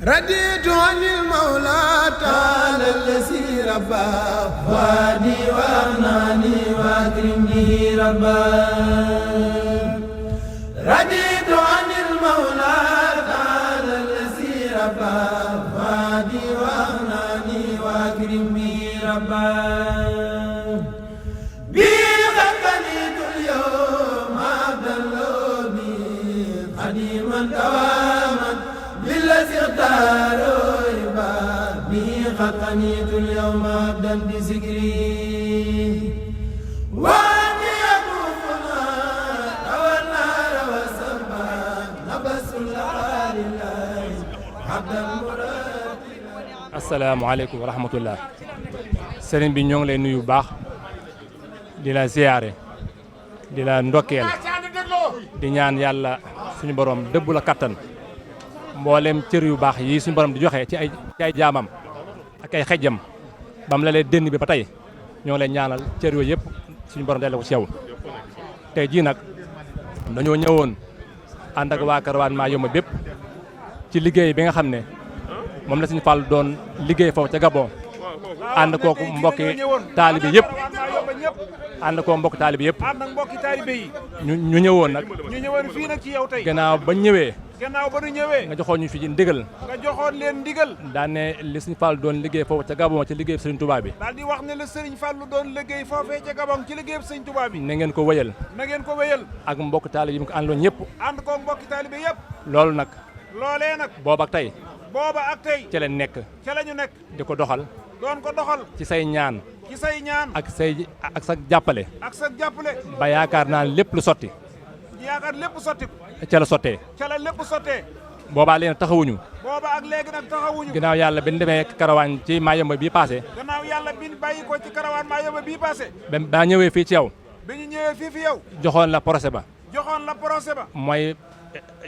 رديت عن المولى تعالى الذي ربى وادي وأغناني وأكرمني ربا رديت عن المولى تعالى الذي ربى وادي وأغناني وأكرمني ربا بغفنيت اليوم عبد اللومي قديما دواما بالذي اختاروا به خطنيت اليوم عبدا بذكري واني يكوفنا روى النار وسما نبس العار الله عبدا مراد. asalaamaaleykum wa rahmatullah. sëriñ bi ñoo ngi lay nuyu bu baax di la ziyaare di la ndokkeel di ñaan yàlla suñu borom dëbb la kattan mboolem cër yu baax yi suñu borom di joxe ci ay jaamam ak ay xejjam bam la lee dënn bi ba tey ñoo ngi lay ñaanal cër yooyu yëpp suñu borom delloo ko ci yow. tey jii nag dañoo ñëwoon ànd ak waa Caravane Mayumba bépp ci liggéey bi nga xam ne moom la suñu Fall doon liggéey foofu ca Gabon ànd kooku mbokki taalibe yëpp ànd koo mbokki taalibe yëpp ànd ak mbokki taalibe yi ñu ñëwoon nag ñu ñëwoon fii nag ci yow tey gannaaw ba ñëwee nga joxoon ñu fi ci ndigal nga joxoon leen ndigal daan ne li Sëriñ Fall doon liggéey foofu ca Gabon ci liggéey Sëriñ Touba bi daal di wax ne la Sëriñ Fallu doon liggéey foofee ca Gabon ci liggéey Sëriñ Touba bi na ngeen ko wéyal ak mbokki taalibe yi mu ko àndoon ñëpp ànd ko mbokki taalibe yëpp loolu nag loolee nag booba ak tey ca la nekk ca la ñu nekk di ko doxal doon ko doxal ci say ñaan ak sa jàppale ba yaakaar naa lépp lu sotti lépp sotti ca la sottee boobaa léegi nag taxawuñu ginnaaw yàlla bi ñu demee Caravane ci Mayumba bii passé ba ñëwee fii ci yow bi ñu ñëwee fii fi yow joxoon la projet ba mooy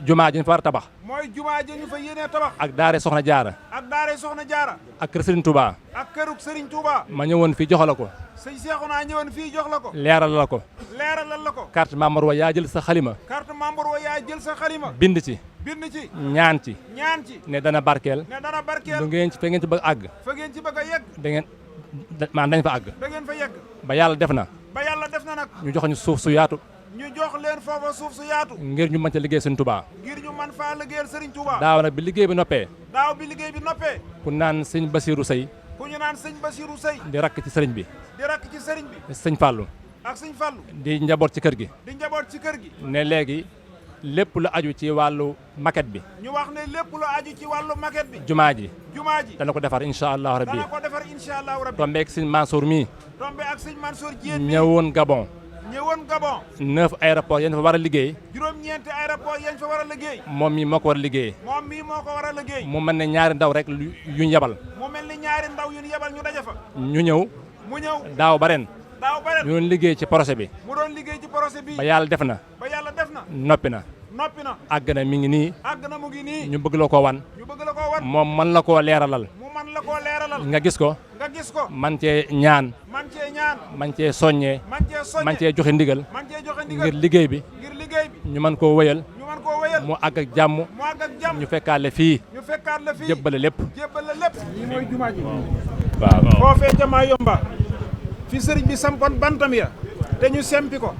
jumaa ji ñu fa war a tabax mooy jumaa ji ñu fa yéenee tabax ak daare Soxna Jaara ak kër Sëriñ Touba ak këruk Sëriñ Touba ma ñëwoon fii jox la ko sëñ Seexuna ñëwoon fii jox la ko leeralal la ko carte membre wa yaa jël sa xalima bind ci ñaan ci ne dana barkeel lu ngeen ci fa ngeen ci bëgg àgg da ngeen dañ fa àgg ba yàlla def na nag ñu jox ñu suuf su yaatu ñu jox leen foofa suuf su yaatu ngir ñu mën ca liggéey Sëriñ Touba ngir ñu mën faa liggéeyal Sëriñ Touba daaw nag bi liggéey bi noppee ku naan sëñ Basiiru Sëy di rakk ci sëriñ bi sëñ Fallu ak sëñ Fallu di njaboot ci kër gi ne léegi lépp lu aju ci wàllu maquette bi ñu wax ne lépp lu aju ci wàllu maquette bi jumaa ji dana ko defar incha allahu rabbi tombe ak sëñ Mansour mii ñëwoon Gabon 9 aéroport yañ fa war a liggéey juróom-ñeenti aéroport yañ fa war a liggéey moom mii moo ko war a liggéey mu mel ne ñaari ndaw rek yuñ yebal ñu daje fa ñu ñëw daaw ba ren ñu doon liggéey ci projet bi ba yàlla def na noppi na àgg na mi ngi nii ñu bëgg la ko wan moom man la koo leeralal nga gis ko man cee ñaan man cee soññee man cee joxe ndigal ngir liggéey bi ñu mën koo wéyal mu àgg ak jàmm ñu fekkaale fii jébbale lépp lii mooy jumaa ji waaw foofee ca Mayumba fi sëriñ bi sampoon bantam ya te ñu sempi ko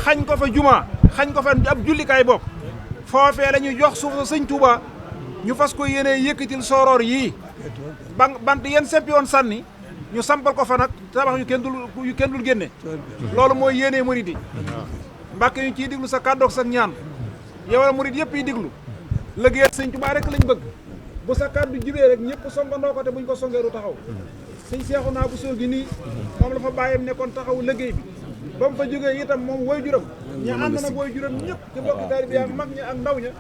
xañ ko fa jumaa xañ ko fa ab jullikaay bopp foofee la ñu jox suuf sa Sëriñ Touba ñu fas ko yéene yëkkatil sooroor yii bant yéen sempi woon sànni ñu sampal ko fa nag tabax yu kenn dul génne loolu mooy yéene murid yi Mbàkke ñu ciy diglu sa kàddoog sa ñaan yow la murid yëpp yi diglu liggéeyal Sëriñ Touba rek lañ bëgg bu sa kàddu jibee rek ñëpp songandoo ko te buñ ko songeeru taxaw sëñ Seexuna bu soo gi nii moom la fa bàyyam nekkoon taxaw liggéey bi ba mu fa jógee itam moom woy juram ñu ànd nag woy juram ñëpp ci mbokki taalibe ak mag ñi ak ndaw ña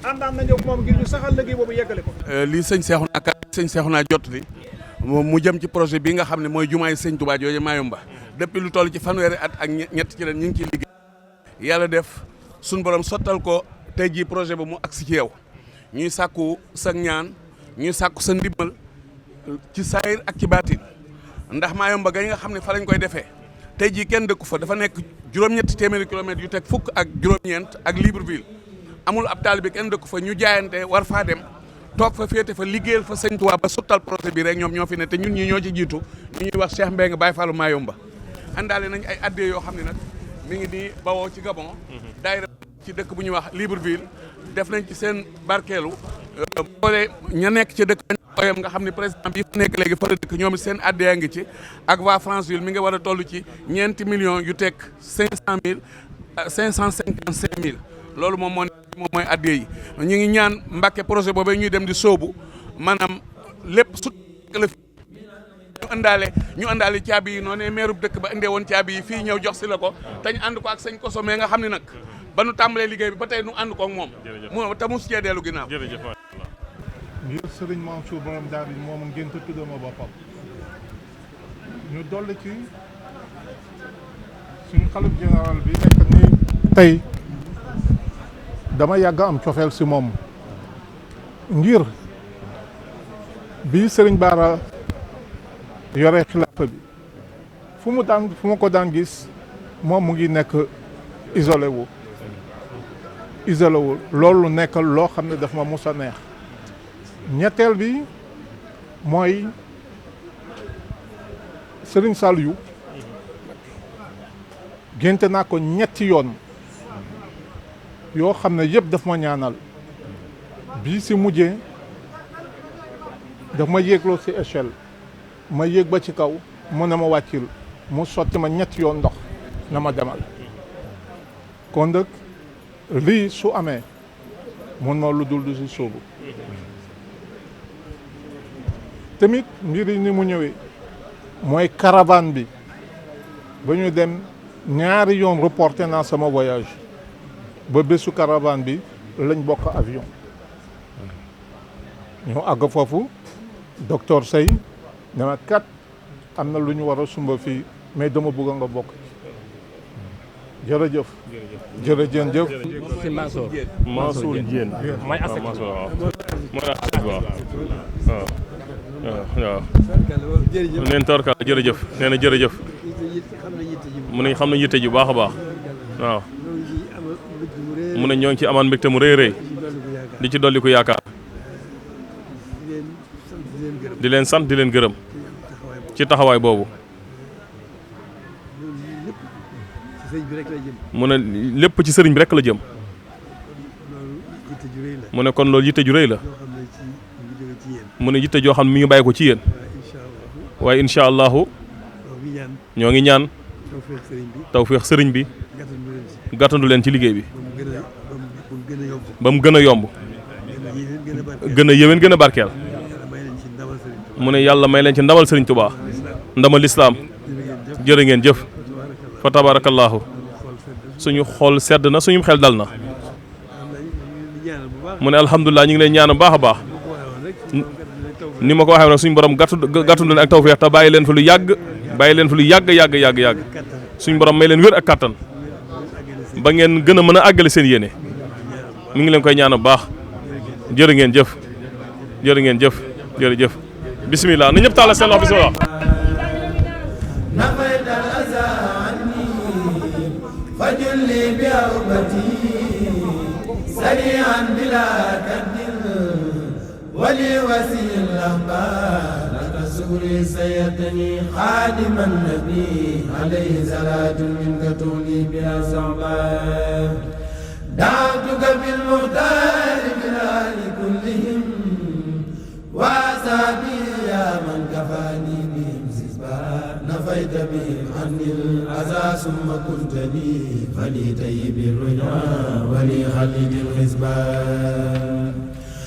àndaan nañu moom ngir ñu saxal liggéey boobu yeggale ko lii sëñ Seexuna jot li mu jëm ci projet bi nga xam ne mooy jumaay Sëñ Touba jooju Mayumba depuis lu toll ci fanweeri at ak ñett ci leen ñu ngi ciy liggéey yàlla def suñ borom sottal ko tey jii projet ba mu agsi ci yow ñuy sàkku sa ñaan ñuy sàkku sa ndimbal ci saayir ak ci baatin ndax Mayumba ga nga xam ne fa lañ koy defee tey jii kenn dëkku fa dafa nekk juróom-ñetti téeméeri kilomètres yu teg fukk ak juróom-ñeent ak Libreville amul ab taalibe kenn dëkku fa ñu jaayante war faa dem toog fa féete fa liggéeyal fa sëñ Tuubaa ba sottal projet bi rek ñoom ñoo fi ne te ñun ñi ñoo ci jiitu ñu ñuy wax Cheikh Mbengue Baye Fallou Mayumba àndaale nañ ay addee yoo xam ne nag mi ngi nii bawoo ci Gabon daayira ci dëkk bu ñuy wax Libreville def nañ ci seen barkeelu boole ña nekk ci dëkk oyam nga xam ne président bi fa nekk léegi fa la dëkk ñoom seen addee ngi ci ak waa Franceville mi nga war a toll ci ñeenti millions yu teg 555 000 loolu moom mooy addee yi ñu ngi ñaan Mbàkke projet boobee ñuy dem di sóobu maanaam lépp su la fi ñu àndaale caabi yi noonu meerub dëkk ba indee woon caabi yi fii ñëw jox si la ko te ñu ànd ko ak sëñ Koso mais nga xam ne nag ba nu tàmbalee liggéey bi ba tey nu ànd ko ak moom mu te mus cee dellu ginnaaw ngir sëriñ Mansour borom daal bi moom ngeen ko tuddee ma boppam ñu dolli ci suñu xalif général bi nekk nii tey dama yàgg am cofeel si moom ngir bi sëriñ Bara yore xilaafa bi fu ma ko daan gis moom mu ngi nekk isolé wu loolu nekk loo xam ne daf ma mus a neex ñetteel bi mooy sëriñ Saliou génte naa ko ñetti yoon yoo xam ne yëpp daf ma ñaanal bii si mujjee daf ma yéegloo si échelle ma yéeg ba ci kaw mu ne ma wàccil mu sotti ma ñetti yoon ndox na ma demal kon nag lii su amee mun ma lu dul du si sóobu tamit mbir yi ni mu ñëwee mooy caravane bi ba ñu dem ñaari yoon reporté naa sama voyage ba bésu caravane bi lañ bokk avion ñu àgg foofu docteur Sey ne ma kat am na lu ñu war a sumba fii mais dama bëgg nga bokk jërëjëf jërëjëf si Mansour Diène mooy asek waaw neen torkal jërëjëf nee na jërëjëf mu ne xam na yitte ji baax a baax waaw mu ne ñoo ngi ci amaan mbégte mu rëy rëy di ci dolli ko yaakaar di leen sant di leen gërëm ci taxawaay boobu mu ne lépp ci sëriñ bi rek la jëm mu ne kon loolu yitte ju rëy la mu ne yitte joo xam ne mi ngi bàyyi ko ci yéen waaye incha allahu ñoo ngi ñaan tawféex sëriñ bi gàttandu leen ci liggéey bi ba mu gën a yomb gën a yéwén gën a barkeel mu ne yàlla may leen ci ndamal sëriñ Tuubaa ndamal lislaam jërë ngeen jëf fa tabarakallahu suñu xol sedd na suñu xel dal na mu ne alhamdulilah ñu ngi leen ñaan baax a baax ni ma ko waxee nag suñu borom gàttu leen ak tawfeex te bàyyi leen fa lu yàgg yàgg suñu borom may leen wér ak kàttan ba ngeen gën a mën a àggale seen yéene mi ngi leen koy ñaan baax jërë ngeen jëf jërëjëf bisimilah na ñëpp tàllal seen loxo bisimilah فجلي بأوبتي سريعا بلا كد ولي وسيل الأخبار لك سوري سيتني خادم النبي عليه صلاة منك تولي بها صعبا دعوتك بالمختار بالآل كلهم وأصحابي يا من كفاني بهم سسبا نفيت بهم عني الأذى ثم كنت لي فلي طيب الرجاء ولي خلي بالخسبان